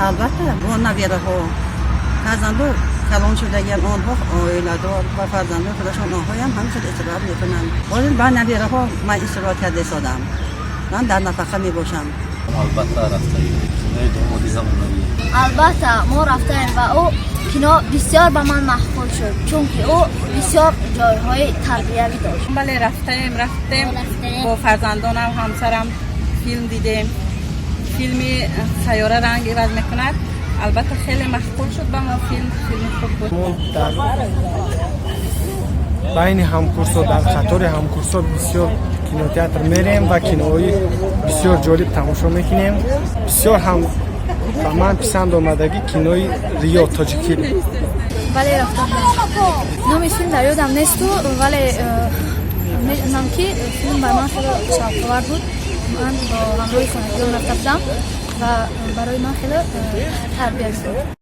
Албатта, бо набираҳо. Фарзандо калон шудагиан, онҳо оиладор ва фарзандои худашон, онҳоям ҳамчун истироҳат мекунанд. Ҳозир ба набираҳо ман истироҳат карда истодам. Ман дар нафақа мебошам. Албатта, рафтаем, кинои «Домоди замонавӣ». Албатта, мо рафтаем ва ӯ кино бисёр ба ман маъқул шуд, чунки ӯ бисёр ҷойҳои тарбиявӣ дошт. Бале, рафтаем, рафтем бо фарзандонам, ҳамсарам филм дидем, филми «Сайёра ранг иваз мекунад». Албатта, хеле маъқул шуд ба мо филм, филми хуб буд. Мо дар байни ҳамкурсо, дар қатори ҳамкурсо бисёр кинотеатр мерем ва киноҳои бисёр ҷолиб тамошо мекунем. Бисёр ҳам ба ман писанд омадагӣ кинои «Риё», тоҷикфилм. Бале, рафта будам. Номи филм дар ёдам несту, вале медонам, ки филм бар ман хеле шавқовар буд. Ман бо ҳамроҳи хонагиён рафта будам ва барои ман хеле тарбиявӣ буд.